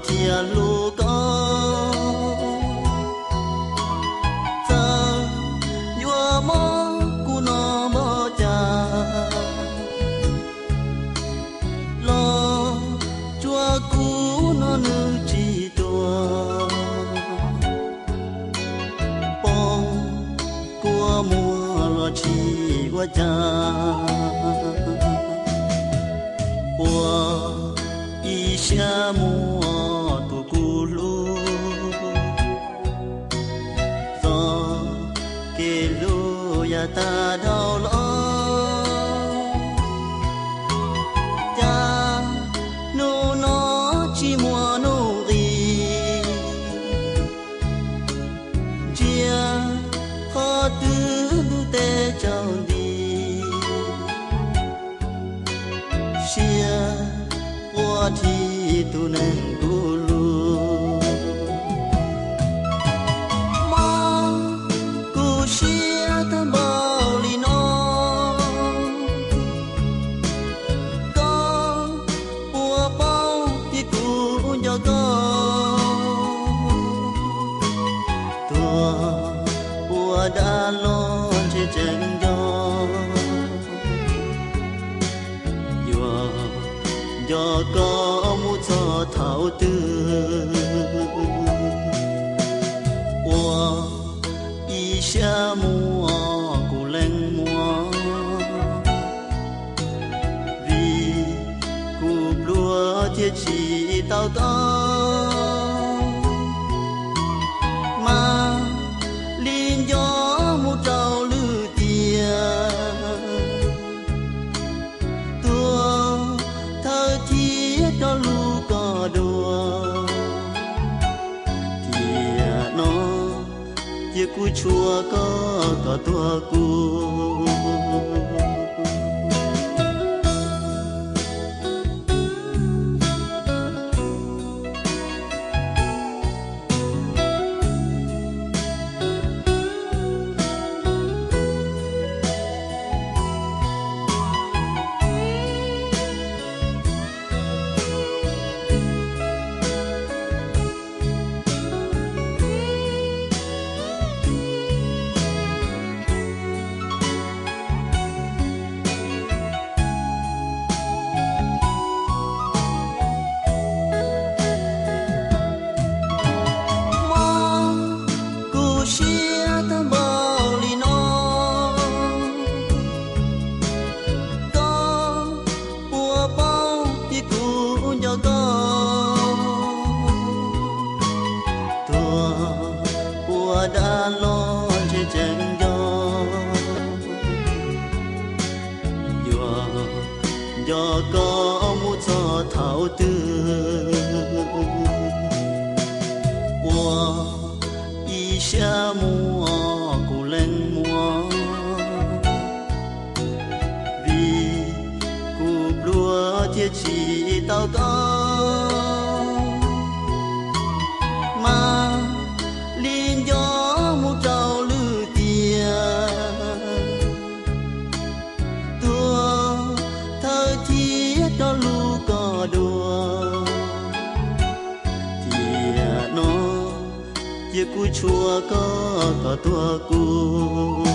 thiaj hlub koj. Txawm yuav mob kuv no npaum cas, los tsuas kuv no nws tsis tuag. Poob kua muag los tsis ua cas, ua ib siab muaj tus kuv hlub. Txoj kev hlub yav tag dhau los, cas hnub no tsis muaj nuj nqis. Ntsia qhov twg ntuj teb tsaus nti, siab quaj rhi tus neeg kuv hlub. Mob kuv siab tag npaum li no, koj puas paub tias kuv nco koj? Tuag ua dab los ntshe tseem nco, yuav nco koj mus txog thaum twg. Ua ib siab muaj kuv leej muaj, vim kuv pluag thiaj tsis tau koj. Mas li nco mus rau lwm tiam, tuag thawj thiab rov lub koj dua. Tiam no cia kuv tshua koj kom tuag kuv. Mob kuv siab tag npaum li no, koj puas paub tias kuv nco koj? Tuag ua dab los ntshe tseem nco, yuav nco koj mus txog thaum twg. Ua ib siab muaj kuv leej muaj, vim kuv pluag thiaj tsis tau koj. Mas li nco mus rau lwm tiam, tuag thawj thiab rov lub koj dua. Tiam no cia kuv tshua koj kom tuag kuv.